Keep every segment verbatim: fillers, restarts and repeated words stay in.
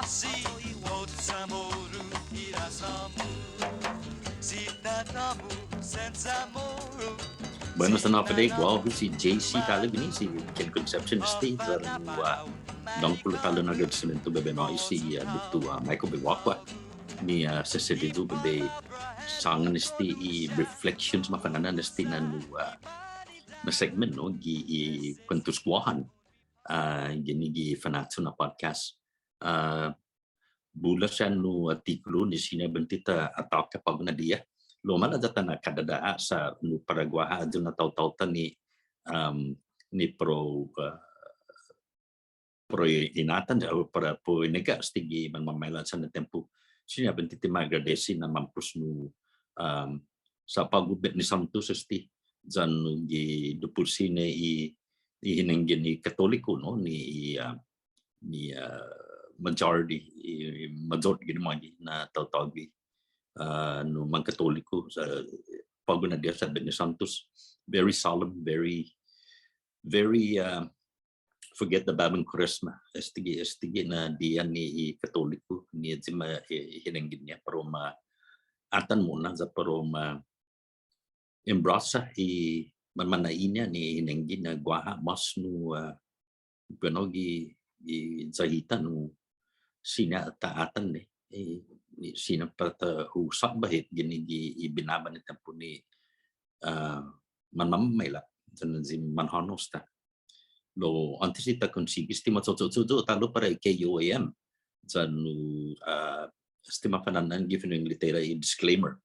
Buenas noches, håfa adai. Guåhu si J C ta'lo guini, si Ken Concepcion este, yan, uh, dångkolo ta'lo na agradesimiento bai bai nå'i si, uh, Doktot, uh, Michael Bevacqua. Ni, uh, sesedi yu' bai bai sångan este i reflections, mafa'na'an este na nu, uh, na segment, no, gi i Kuentos Guåhan. Uh, guini gi Fanachu na podcast. Uh, bula siha nu attikulu ni siña buente ta ataka på'go na diha. Lao maila' ya ta na'kadada' sa' nu para guaha ayu na taotao-ta ni, um, ni para u, uh, para u inatan, uh, para para u inegga' este gi manmamaila' siha na tiempo. Siña buente ti ma agradesi na mampos nu, um, sa' på'go Betnes Santos este, yan nu gi duput siña i, i hinenggen i Katoliku, no, ni i, uh, ni, uh, majority, i, i majot guini mågi na taotao gi, uh, nu mangkatoliku, sa' på'go na diha sa' Betnes Santos, very solemn, very, very, uh, forget the Babang Kuresma, este gi, este gi na diha ni i Katoliku, ni ayu ma, i, i hinenggen-ña para u ma atan mo'na, ya para u ma embrasa i manmana'i-ña ni hinenggen na guaha mås nu, uh, bueno, gi, gi ya hita nu siña ta atan ni, i, ni siña para ta hu sakba hit guini gi i binaba na tiempo ni, uh, manmamaila', yan i manhånao esta. Lao åntes di ta konsigi este, macho'cho'cho' yu' ta'lo para i K U A M. Yan nu, uh, este, mafa'na'an gi fino' Inglatera i disclaimer.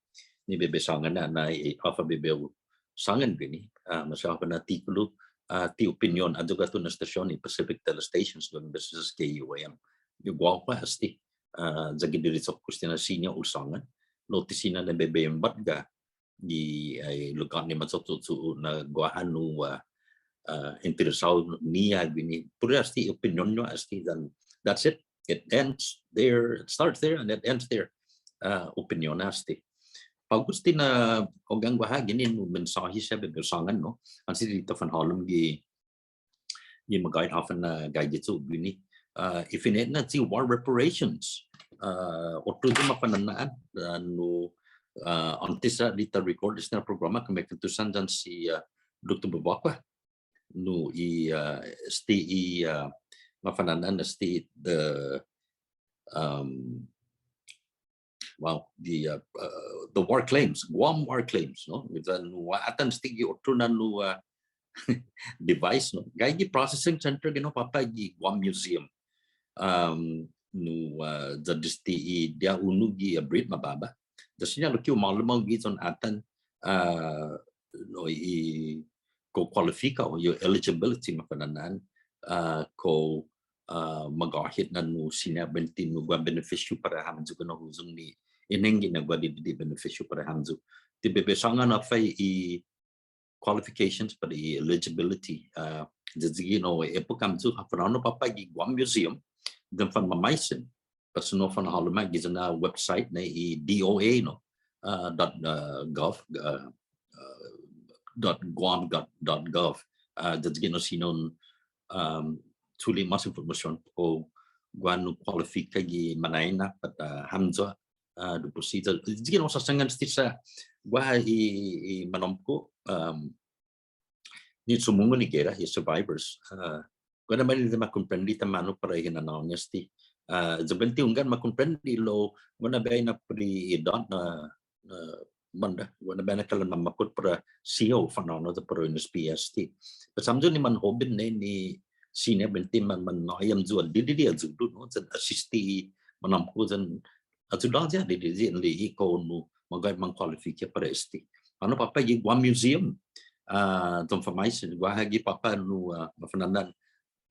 Ni bai bai sångan na, na, i, håfa bai bai hu sångan guini, uh, maseha håfa na attikulu, uh, ti opinion ayu guatu na estasion i Pacific Telestations, yan business K U A M. Ni guaha este, uh, ya gi diretsu-ku este na siña hu sångan. Lao ti siña na bai bai embatga gi, eh, lugåt ni macho'cho'cho' na guaha nu, uh, uh, interesao-ña guini. Puru este opinion-ña este, yan that's it. It ends there, it starts there, and it ends there. Uh, opinion este. På'go este na ogga'an guaha guini nu mensåhi siha bai bai hu sångan, no. Åntes di ta fanhålom gi gi magåhet håfa na gaige yu' guini. Uh, i fine'nana ti war reparations. Uh, otro yu' mafa'na'an, uh, nu, uh, åntes, uh, di ta record este na programa, kumeke'entusan yan si, uh, Doktot Bevacqua. Nu i, uh, este i, uh, mafa'na'an este the, um, wow, the, uh, uh, the war claims, Guam war claims, no? Yan nu atan este gi otro na nu, uh, device, no? Gaige processing center guini påpa' gi Guam Museum. Um, nu, uh, ya desde i diha unu gi abrit mababa. Ya siña lokkue' humålom hao gi yan atan, uh, no, i kao kualifika, o i eligibility mafa'na'an, uh, kao, uh, magåhet na nu siña buente nu guaha benefisio para hamyo guini na huyong ni hinenggen na guaha didide' benefisio para hamyo. Ti bai bai sångan håfa i qualifications para i eligibility. Uh, ya guini, no, i para hamyo ha fanhånao påpa' gi Guam Museum, yan fanmamaisen. Pues nu fanhålom hao gi yan website ni i D O A, no, uh, dot, uh, gov, uh, uh, dot guam dot gov. Uh, ya guini, no, siña un, um, chule' mås information kao guaha nu kualifika gi mañaina pat, uh, hamyo, uh, dupotsi. Ya guini, no, sa' sångan este sa' guaha i, i manåmko', um, ni sumungon i gera, i survivors. Uh, guaha na biahi na ma komprende taimanu para i hinanao-ña este. Uh, ya buente hunggan ma komprende lao, guaha na biahi na put i idåt na, na bånda, guaha na biahi na kalan mamakot para siha u fanhånao ya para u inespe este. Pues hamyo ni manhoben ni, ni siña buente man, mannå'i hamyo didide' ayudu, no, yan asisti manåmko' yan ayuda ya didide' ni i kao nu magåhet mangkualifika para este. Hånao påpa' gi Guam Museum, uh, yan fanmamaisen, guaha gi påpa' nu, uh, mafa'na'an,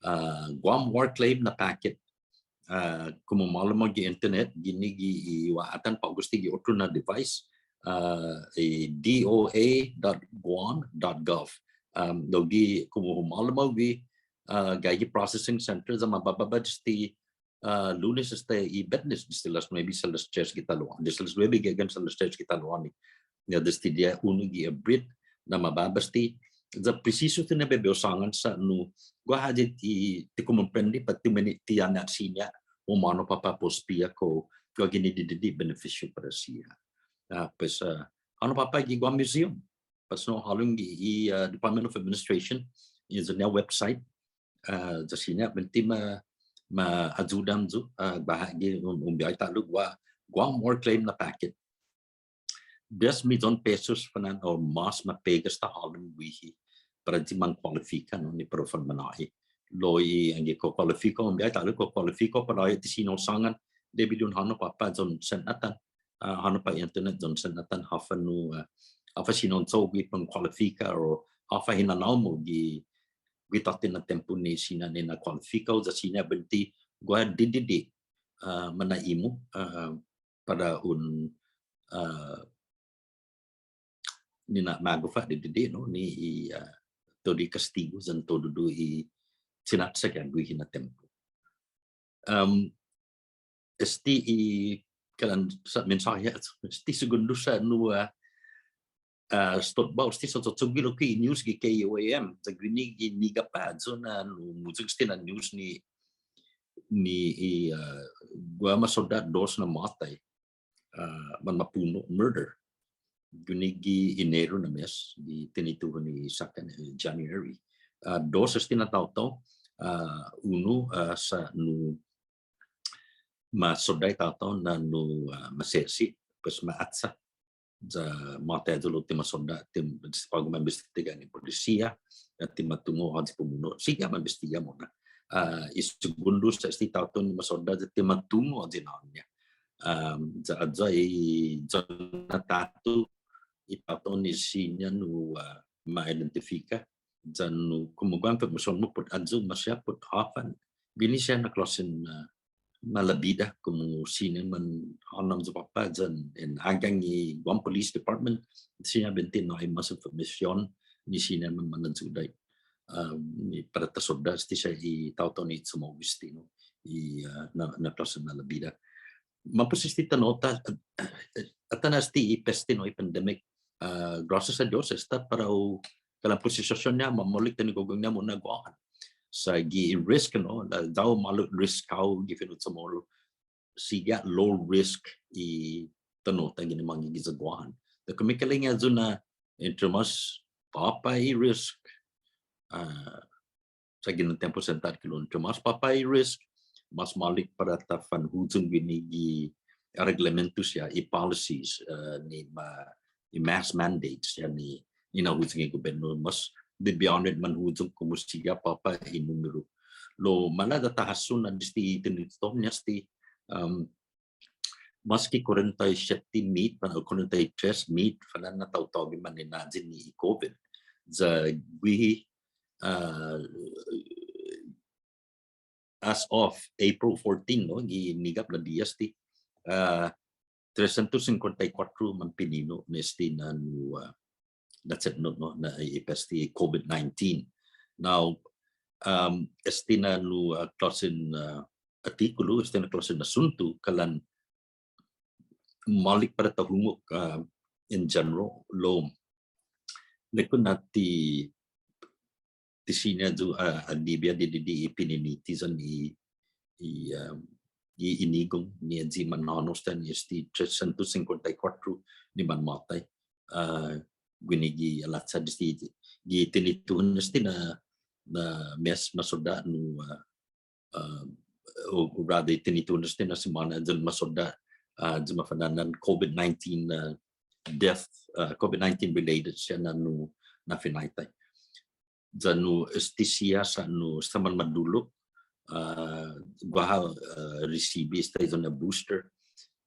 uh, Guam War Claim na packet. Uh, komu humålom hao gi internet, guini gi i hu atan på'go este gi otro na device, uh, i D O A dot guam dot gov. Um, lao gi komu humålom hao gi, uh, gaige processing center, ya mababa desde uh, lunes asta i betnes, desde las nuebe sa' las tres gi talo'åni, desde las nuebe gi agen sa' las tres gi talo'åni. Ya desde diha unu gi abrit na mababa este, ya presisu este na bai bai hu sångan sa' nu, guaha håyi ti, ti komprende pat ti meni ti anai siña, humånao påpa' para u espia kao, kao guini didide' benefisio para siha. Ah, pues, ah, hånao påpa' gi Guam Museum. Pues no, hålom gi i, ah, Department of Administration, i siña website, ah, ya siña buente ma, ma ayuda hamyo, ah, guaha gi un, un biahi ta'lo guaha, guaha more claim na packet. Dies miyon pesos fana'an o mås ma pega esta hålom guihi para ayu i man kualifika, no, ni para u fanmanå'i. Lao i, anggen kao kualifika, un biahi ta'lo kao kualifika para u ayu este siña sångan, debi di un hånao påpa' yan sen atan, ah, hånao pa internet yan sen atan håfa nu, ah, håfa siña un cho'gue para un kualifika o håfa hinanao-mu gi, gi tåtte na tiempo ni siña ni na'kualifika, o ya siña buente guaha didide', ah, ma na'ai-mu, ah, para un, ah, ni na'magof didide', no, ni i, ah, todu i kastigu yan todu i chinatsa gi guihi na tiempo. Um, este i kalan sa' mensåhi, este segundo sa' nu, ah, ah, estotba, este sa' cho'gue lokkue' i news gi K U A M, ya guini gi nigap ayu na nu, nu este na news ni, ni i, ah, guaha masodda' dos na måtai, ah, manmapuno', murder. Guini gi Eneru na mes, gi tinituhon i sakkan, eh, January. Ah, dos este na taotao, ah, unu, ah, sa' nu masodda' i taotao na nu, ah, mase'se', pues ma acha. Ya måtai ayu lao ti masodda', ti, på'go ma imbestiga ni polisia, ya ti ma tungo' håyi pumuno', sigi ha' ma imbestiga mo'na. Ah, i segundo sa' este taotao ni masodda', ya ti ma tungo' håyi na'ån-ña. Um, ya, ya i, ya na taotao, i taotao ni siña nu, ah, ma identifika, ya nu, komu guaha information-mu put ayu, maseha put håfa, guini siha na klåsen, ah, malabida, komu siña manhånao hamyo påpa', yan en ågang i Guam Police Department, siña buente nå'i mås information, ni siña man, manayuda, ah, ni para ta sodda' este siha i taotao ni chumo'gue este, no, i, ah, na, na klåsen malabida. Mampos este ta nota, ah, ah, atan este i peste, no, i pandemic, ah, gracias a Dios, esta para u, kalan posisión-ña, mamaolek ta nigogong-ña mo'na Guåhan. Sa' gi risk, no, na, ya u maolek risk hao gi fino' CHamoru, sigi ha' low risk i ta nota guini mångge' giya Guåhan. Ya kumeke'ilek-ña ayu na entre mås påpa' i risk, ah, sa' guini na tiempo sen tåtte kao entre mås påpa' i risk, mås maolek para ta fanhuyong guini gi reglamento siha i policies, ah, ni ma, i mask mandates siha ni, ni na'huyong i gobietnu mås, debi di un manhuyong komu sigi ha' påpa' i numeru. Lao maila' ya ta hasso na desde i tinituhon-ña este, um, mås ki kuarenta i siette mit, para kuarenta i tres mit, fana'an na taotao gi maninayi ni i COVID. Ya guihi, ah, as of April fourteen, no, gi nigap na diha este, ah, trescientos cincuenta y cuatro manpinino' ni este na nu, ah, na chetnot, no, na i peste COVID nineteen. Now, um, este na nu, ah, klåsen, ah, artikulu, este na klåsen asuntu, kalan maolek para ta hungok, ah, in general, lao, ilek-hu na ti, ti siña ayu, ah, ah, debi di, di, di i piniti yan i, i, ah, i inigong ni ayu i manhånao esta ni este trescientos cincuenta y cuatro ni manmåtai. Ah, guini gi halacha desde gi tinituhon este na, na mes masodda' nu, ah, ah, o, o rather tinituhon este na simåna yan masodda', ah, yan mafana'an COVID nineteen, ah, death, ah, COVID nineteen related siha na nu na finaitai. Ya nu este siha sa' nu esta manmadulok, ah, guaha, ah, risibi esta i iyon-ña booster.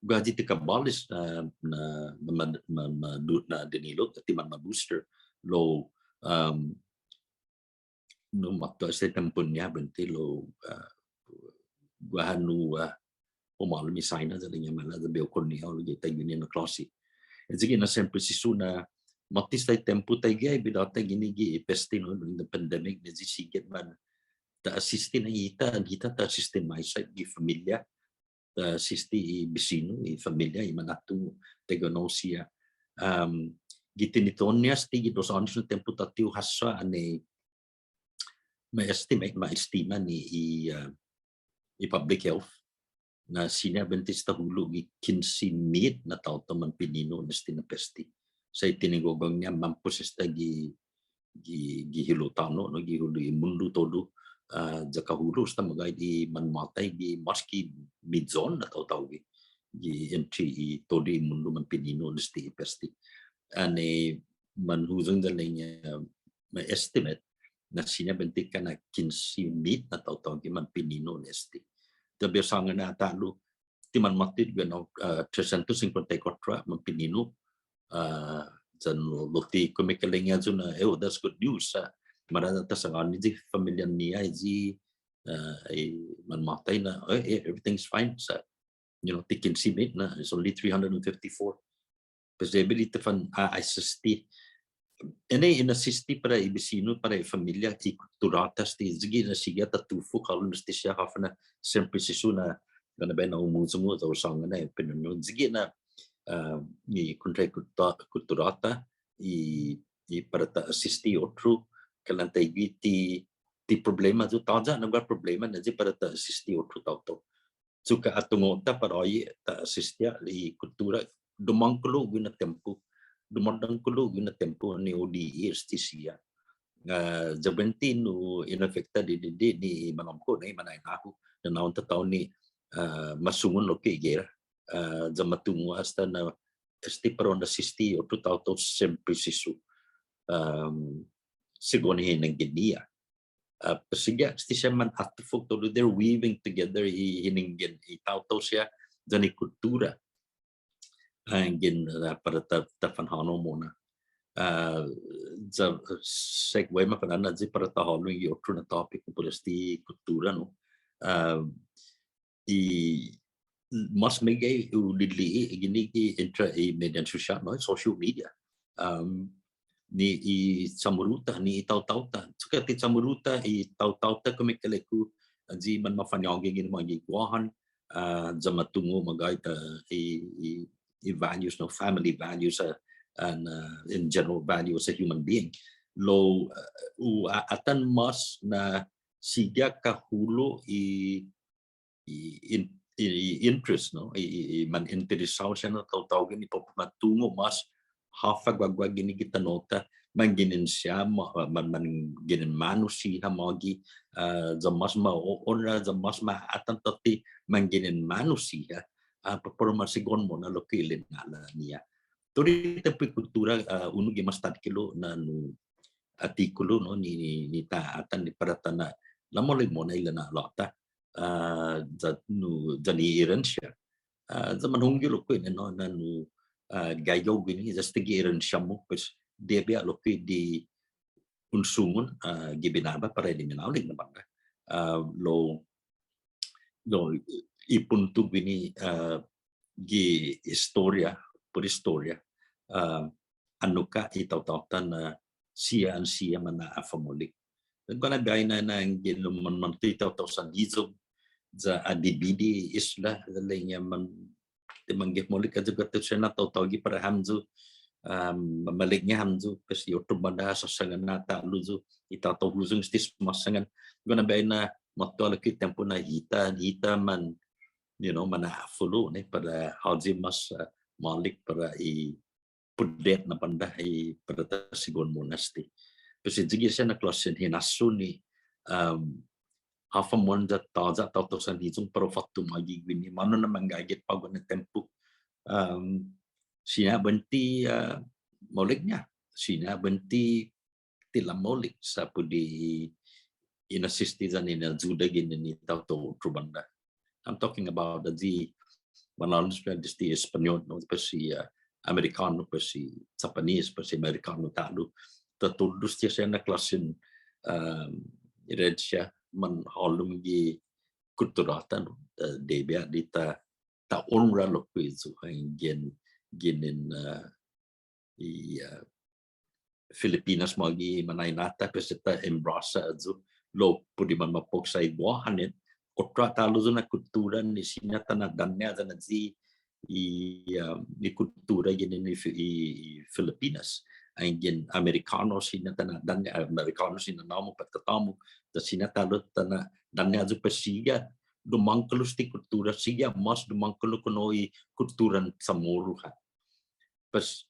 Guaha ayu i ti kabåles na, na, ma, ma, ma, du, na dinilok, ti manmabooster. Lao, um, nu måtto este tiempon-ña buente lao, ah, guaha nu, ah, humålom i Saina, ya ilek-ña maila' ya bai hu konne' hao gi taiguini na klåsi. Ayu guini na siempre si siña, måtto este tiempo taiguihi, bidå-ta guini gi peste, no, during the pandemic, ni ayu i sigi ha' man ta asiste na hita, hita ta asiste maisa gi familia, ta asiste i bisinu, i familia, i manatto, taiguenao siha. Um, gi tinituhon-ña este gi dos åños na tiempo tåtte hu hasso annai ma estimate, ma estima ni i, uh, i public health. na siña buente esta hulo' gi kinse mit na taotao manpinino' na este na pesti. Sa' i tinigogong-ña mampos esta gi, gi, gi hilo' tåno', no, gi hilo' i mundo todu, ah, ya kahulo' esta meggai i manmåtai gi mås ki miyon na taotao gi, gi entre i todu i mundo manpinino' na este i pesti. Annai manhuyong ya ilek-ña, ah, ma estimate, na siña buente kana' kinse mit na taotao gi manpinino' na este. Debi ha sångan na ta'lo, ti manmåtai guini, ah, trescientos cincuenta y cuatro manpinino', ah, yan lao ti kumeke'ilek-ña ayu na, eh, oh, that's good news, ah, mañaina ta sangåni i familian-ñiha i, ah, i manmåtai na, eh, eh, everything's fine, sa', you know, ti kinse mit na, it's only three hundred and fifty-four. Pues debi di ta fan, ah, asisti. Ennao in asisti para i bisinu, para i familia, i kuttura-ta este, sigi na sigi ha ta tufu, hålom este siha håfa na siempre sesso na, gonna bai na humuyong yu' ya hu sångan na, eh, opinion-hu. Sigi na, ah, i kontra i kutta-, kuttura-ta, i, i para ta asisti otro, kalan taiguihi ti, ti problema yu', tåya' na guaha problema na i para ta asisti otro taotao. Achokka' ha tungo'-ta para oye ta asisti i kuttura, dumångkolo' guini na tiempo, dumångkolo' guini na tiempo ni hu li'e' este siha. Ah, ya buente nu in afekta di, di, di, ni manåmko' ni mañaina-hu, na un tatå-hu ni, ah, ma sungon lokkue' i gera, ah, ya ma tungo' asta na este para un asisti otro taotao siempre sesso. Um, sigon hinengge-ña. Ah, pues sigi ha' este siha man atufok todu, they're weaving together i hinenggen i taotao siha yan i kuttura. Anggen, ah, para ta, ta fanhånao mo'na. Ah, ya, segue ma fana'an ayu para ta hålom gi otro na topic put este kuttura, no. Ah, i mås meggai hu lili'e' guini gi entre i media sosiåt, no, social media. Um, ni i Chamoru-ta, ni i taotao-ta. Achokka' ti Chamoru-ta, i taotao-ta kumeke'ilek-hu, ayu i manmafañågu guini mågi Guåhan, ah, ya ma tungo' meggai, ah, i, i, i values, no, family values, ah, and, ah, in general value as a human being. Lao, ah, hu, ah, atan mås na sigi ha kahulo' i i in-, i, i interest, no? I, i, i man interesao siha na taotao guini para u ma tungo' mås håfa guaguaha guini gi tano'-ta, manginen siha ma-, man, manginen månu siha mågi, ah, ya mås ma o-, onra, ya mås ma atan tåtte manginen månu siha, ah, pa-, para u ma sigon mo'na lokkue' i lina'la'-ñiha. Todu i tiempo i kuttura, ah, unu gi mås takkilo' na nu attikulu, no, ni, ni, ni ta atan ni para ta na'lamaolek mo'na i lina'la'-ta, ah, ya nu, yan i erensia. Ah, ya manhongge lokkue' ni, no, na nu, ah, gaige yu' guini, ya este gi erensia-mu, pues, debi ha' lokkue' di un sungon, ah, gi binaba para i minaolek na bånda. Ah, lao, lao, i puntu guini, ah, gi historia, put historia, ah, annokka' i taotao-ta na siha yan siha mana'afa'maolek. Guaha na biahi na, na anggen manmåtto i taotao sanhiyong, ya ha dibidi i isla, ya ilek-ña man, ti mangge maolek ayu guatu siha na taotao gi para hamyo, um, mamaolek-ña hamyo, pues i otro bånda ha sasangan na ta'lo yu', i taotao huyong este sumåsangan. Guaha na biahi na måtto ha lokkue' i tiempo na hita, hita man, you know, mana'afulo', no, para håyi mås, uh, maolek para i pudet na bånda i para ta sigon mo'na este. Pues i sigi siha na klåsen hinasso ni, um, håfa mohon ya tåya' taotao sanhiyong para u fåtto mågi guini, månu na manggaige på'go na tiempo. Um, siña buente, uh, maolek-ña, siña buente ti lamaolek sa' put i inasisti yan inayuda guini ni taotao otro bånda. I'm talking about the, the, man hålom desde Españot, no, pues i, uh, Amerikånu, pues i Japanese, pues i Amerikånu ta'lo. Ta todu este siha na klåsen, um, erensia man hålom gi kuttura-ta, no, ta debi ha' di ta, ta onra lokkue' yu', eh, gin-, ginen, uh, i, uh, Filipinas mågi mañaina-ta, pues ta embrasa ayu, lao put i manmåpok sa' i Guåhan, otro ta'lo ayu na kuttura ni siña ta na'dåña' yan ayu i, um, i kuttura ginen i Fi-, i, i Filipinas. Anggen Amerikånu siña ta na'dåña', Amerikånu siña na'hålom pat tatå-mu, ta siña ta'lo ta na'dåña' ayu pues sigi ha', dumångkolo este kultura, sigi ha' mås dumångkolo kinu i kulturan Chamoru ha'. Pues,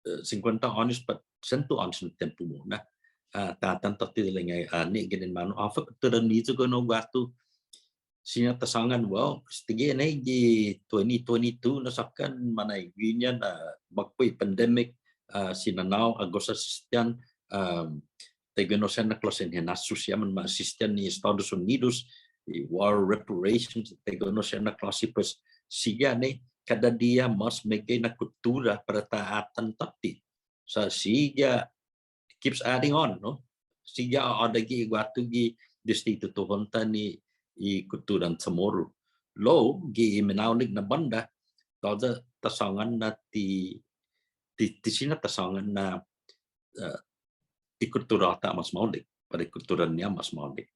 eh, sinkuenta åños pat sientu åños na tiempo mo'na. Ah, ta atan tåtte ilek-ña, ah, ni ginen manu, håfa kulturan-miyu kinu guatu. Siña ta sångan, well, estague' nai gi twenty twenty-two na såkkan manaigue-ña na makpo' i pandemic, ah, si nanå-hu ha gosa asisten, um, taiguenao siha na klåsen hinasso siha manma'asisten ni Estados Unidos, i war reparations, taiguenao siha na klåse, pues, sigi ha' nai, kada diha mås meggai na kultura para ta atan tåtte. Sa' sigi ha' keeps adding on, no? Sigi ha' adague' guatu gi desde i tutuhon-ta ni i kulturan Chamoru. Lao, gi i minaolek na bånda, tåya' ta sångan na ti, ti, ti siña ta sångan na, eh, ti kultura-ta mås maolek, pat i kulturan-ñiha mås maolek.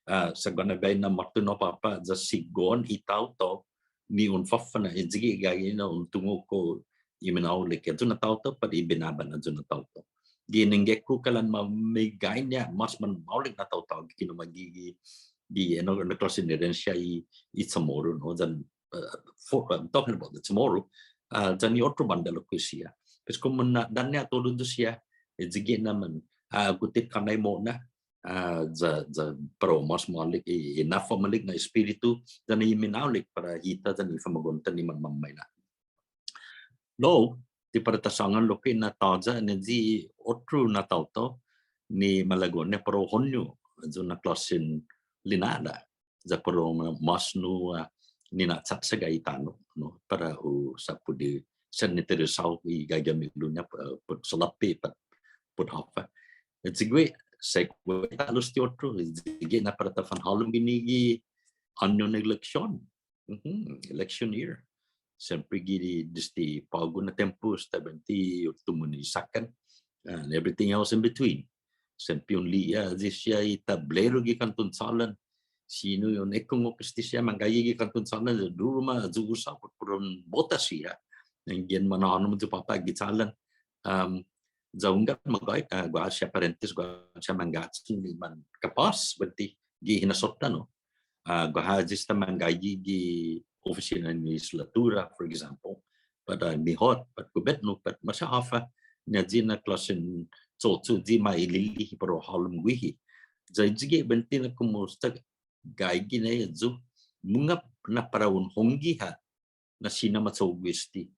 Ah, sa' guaha na biahi na måtto na påpa' ya sigi ha' i taotao ni un fåfana, ayugue' gaige na un tungo' kao i minaolek ayu na taotao, pat i binaban ayu na taotao. Gi nengge-ku kalan ma-, meggaiña mås manmaolek na taotao, gi kinu mågi gi, gi, gi, you know, na klåsen erensia i, i Chamoru, no, yan, uh, for, I'm talking about the Chamoru, uh, yan i otro bånda lokkue' siha. Pues komu na'dåña' todu ayu siha, ayugue' na man, uh, guten kanai mo'na, ah, ya, ya, para u mås maolek, i, i na'fa'maolek na espiritu, yan i minaolek para hita, yan i famagu'on-ta ni manmamaila'. Lao, ti para ta sångan lokkue' na tåya', ni i otro na taotao, ni malago'-ña para u hånao, ayu na klåsen lina'la', ya para u ma-, mås nu, ah, nina'chatsaga i tano', no, para u sa' pudi sen interesao i gaige milu-ña, pa-, put salåpe', pat, put håfa. Ayugue', segue ta'lo este otro, ayugue' na para ta fanhålom guini gi añon eleksion. Mhm, election year. Siempre gi desde på'go na tiempo, asta buente i uttimo na såkkan, and everything else in between. Siempre un li'e' ayu siha i tablero gi kanton chålan. Sino un ekungok este siha manggaige gi kanton chålan, ya duru ma ayu usa put put un bota siha. Yanggen manhånao ayu påpa' gi chålan. Um, ya hunggan magåhet, ah, guaha siha parentes, guaha siha mangga'chong ni man kapås, buente gi hinasso-ta, no. Ah, guaha ayu esta manggaige gi ofisinan lehislatura, for example, pat, ah, mihot, pat gobetno, pat maseha håfa, ni ayu na klåsen cho'cho' ayu ma ilili' para u hålom guihi. Ya ayugue' buente na komu esta gaige nai ayu, mungnga na para un hongge ha', na siña ma cho'gue este.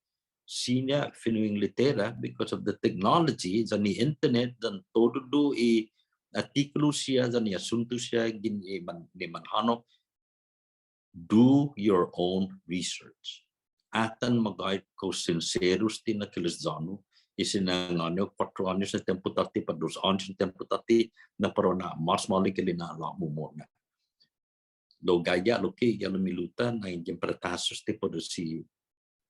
Siña fino' Inglatera, because of the technology, yan i internet, yan todu i attikulu siha, yan i asuntu siha, gin-, i man-, ni manhånao, do your own research. Atan magåhet kao sinsero este na kilisyånu, i sinangåni hao kuåttro åños na tiempo tåtte, pat dos åños na tiempo tåtte, na para u na'mås maolek i lina'la'-mu mo'na. Lao gaige lokkue' gi halom i Luta, na yanggen para ta hasso este put i,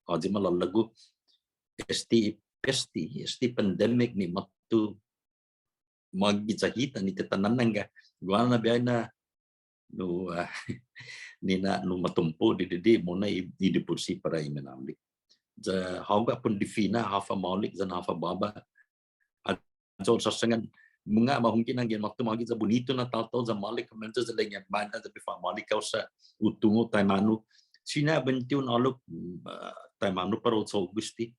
håyi malalago'. Este peste, este pandemic ni måtto mågi ya hita ni ti ta na'nangga. Guaha na biahi na nu, ah, ni na nu matompo' didide' mo'na i, i dipotsi para i minaolek. Ya hågu ha' pun difina håfa maolek yan håfa båba. Ayu un såsangan, mungnga ma hongge na yanggen måtto mågi ya bunitu na taotao ya maolek, komentos ya ilek-ña, mañaina ya bai fa'maolek hao sa' hu tungo' taimanu. Siña buente un ålok, mm, ah, taimanu para u cho'gue este.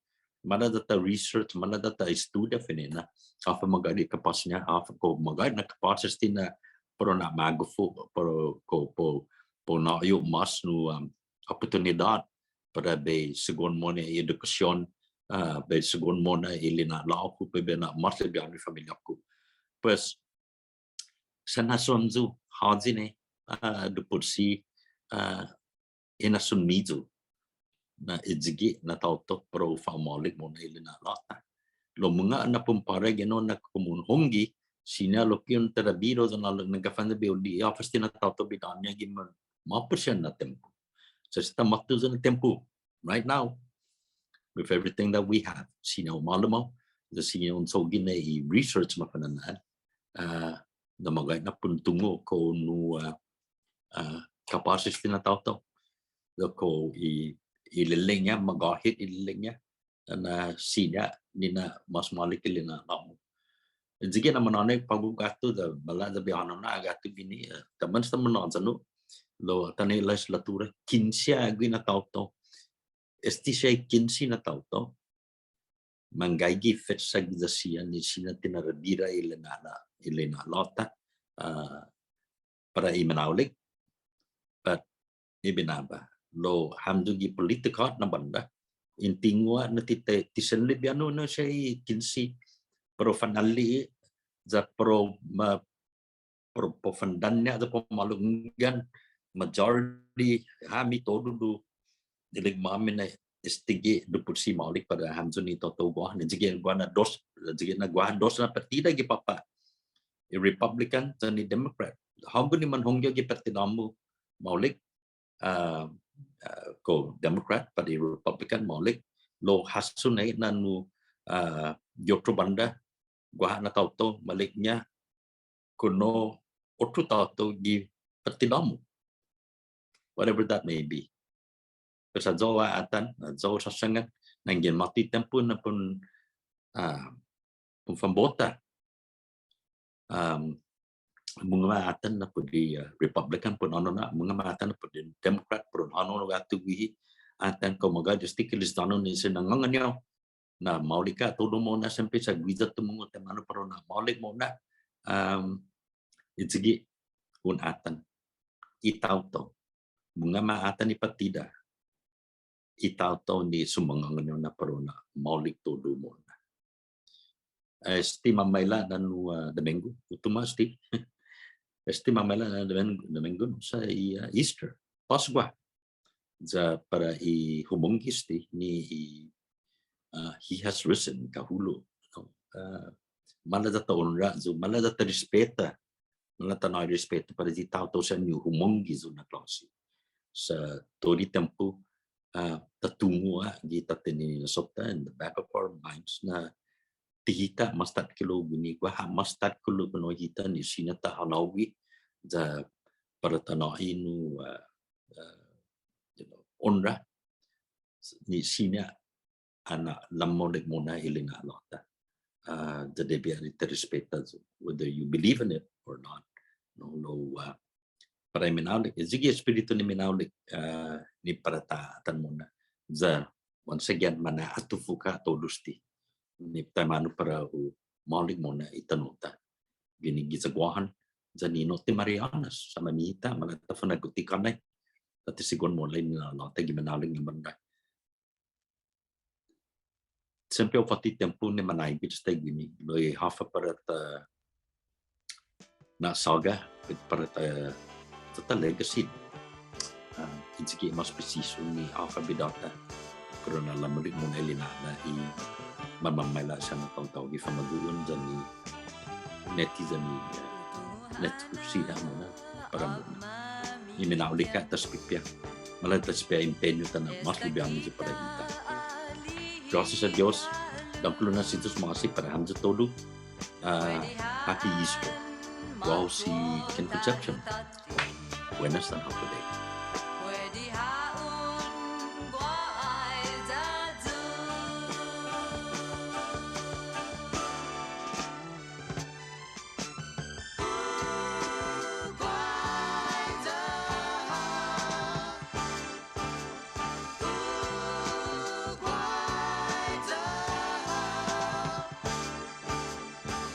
Maila' ya ta research, maila' ya ta estudia fine'na. Håfa magåhet i kapås-ña, håfa kao magåhet na kapås este na para u na'magof yu', para kao, kao, kao u nå'i yu' mås nu, um, oportunidåt para bai sigi mo'na i edukasion, ah, bai sigi mo'na i lina'lå'-hu, para bai na'mås libiånu i familia-ku. Pues, sen hasson yu', håyi nai, ah, dipotsi, ah, inasson-miyu na ayugue' na taotao para u fa'maolek mo'na i lina'lå'-ta. Lao mungnga na pumpåra guenao na komu un hongge, siña lokkue' un tåra bidå yan ålok na ga'fan ya bai hu li'e' håfa este na taotao bidå-ña gi ma-, ma'pos siha na tiempo. Sa' esta måtto ya na tiempo, right now, with everything that we have, siña u malom hao, ya siña un cho'gue nai i research mafana'an. Ah, na magåhet na pun tungo' kao nu, ah, ah, kapås este na taotao. Ya kao i, i ilelek-ña, magåhet i ilelek-ña. Na siña ni na'mås maolek i lina'lå'-mu. Ayugue' na manhånao på'go guatu, ya maila' ya bai hånao na guatu guini, eh, taimanu esta manhånao, no. Lao atan i lehislatura, kinse ha' guihi na taotao. Este siha i kinse na taotao. Manggaige i fecha giya siha ni siña ti na'bira i lina'la', i lina'la'-ta, ah, para i minaolek. But i binaba. Lao hamyo gi political na bånda. In tingo' na ti, ti, ti sen libiånu na siha i kinse. Para u fanali'e', ya para u ma, para u, para u fandanña', ya para u ma'lok hunggan, majority, hami todu du, ilek-måmi na estague' dipotsi maolek para hamyo ni taotao guaha, ni sigi guaha na dos, sigi na guaha dos na partida gi påpa'. I Republican yan i Democrat. Hågu ni manhongge gi partida-mu maolek, ah, ah, kao Democrat, pat i Republican maolek, lao hasso nai na nu, ah, gi otro bånda, guaha na taotao maolekña, kao nu otro taotao gi partida-mu. Whatever that may be. Pues ayu ha' atan, ayu ha' sasangan, yanggen måtto i tiempo na para un, ah, para un fanbota. Um, mungnga ma atan na put i, uh, Republican put un hånao na, mungnga ma atan na put i Democrat put un hånao na guatu guihi, atan kao magåhet este Kilisyånu ni siña nangangåni hao na maolek ha' todu mo'na, siempre sa' guiya tumungo' taimanu para u na'maolek mo'na, um, i sigi un atan. I taotao. Mungnga ma atan i partida. I taotao ni sumangångani na para u na'maolek todu mo'na. Este mamaila' na nu, ah, Damenggo, uttimo este. Este mamaila' na Damenggo, Damenggo nu sa' i, ah, Easter, Påskua. Ya para i humongge este ni i, ah, He has risen, kahulo'. No? Ah, maila' ya ta onra, ya maila' ya ta respeta. Maila' ta nå'i respetu para i taotao siha ni humongge ayu na klåsi. Sa' todu i tiempo, ah, ta tungo' ha' gi tåtte ni Minnesota in the back of our minds na ti hita mås takkilo' guini, guaha mås takkilo' guini hita ni siña ta hånao guihi, ya para ta nå'i nu, ah, ah, you know, onra, ni siña ha na'lamaolek mo'na i lina'la'-ta. Ah, ya debi di ta respeta, whether you believe in it or not. No, lao, ah, para i minaolek, i sigi espiritu ni minaolek, ah, ni para ta atan mo'na. Ya, once again, mana'atufok ha' todu este. Ni taimanu para u maolek mo'na i tano'-ta. Guini giya Guåhan, ya ni Notte Marianas, sa' manmita, maila' ta fa'nå'gue ti kånnai. Tåtte sigi un maolek i lina'la'-ta gi minaolek na bånda. Siempre u fåtto i tiempo ni manaigo este guini, lao i håfa para ta na'såga, para ta, ta, ta legacy. Ah, i sigi mås presisu ni håfa bidå-ta. Para u na'lamaolek mo'na i lina'la' i manmamaila' siha na taotao gi famagu'on yan i netizen i, eh, netizen siha mo'na para mo'na. I minaolek ha' ta espipia. Maila' ta espipia empeñu ta na'mås libiånu para hita. Gracias a Dios. Dångkolo na si Yu'os ma'åse' para hamyo todu. Ah, happy Easter. Guåhu si Ken Concepcion. Buenas yan håfa adai.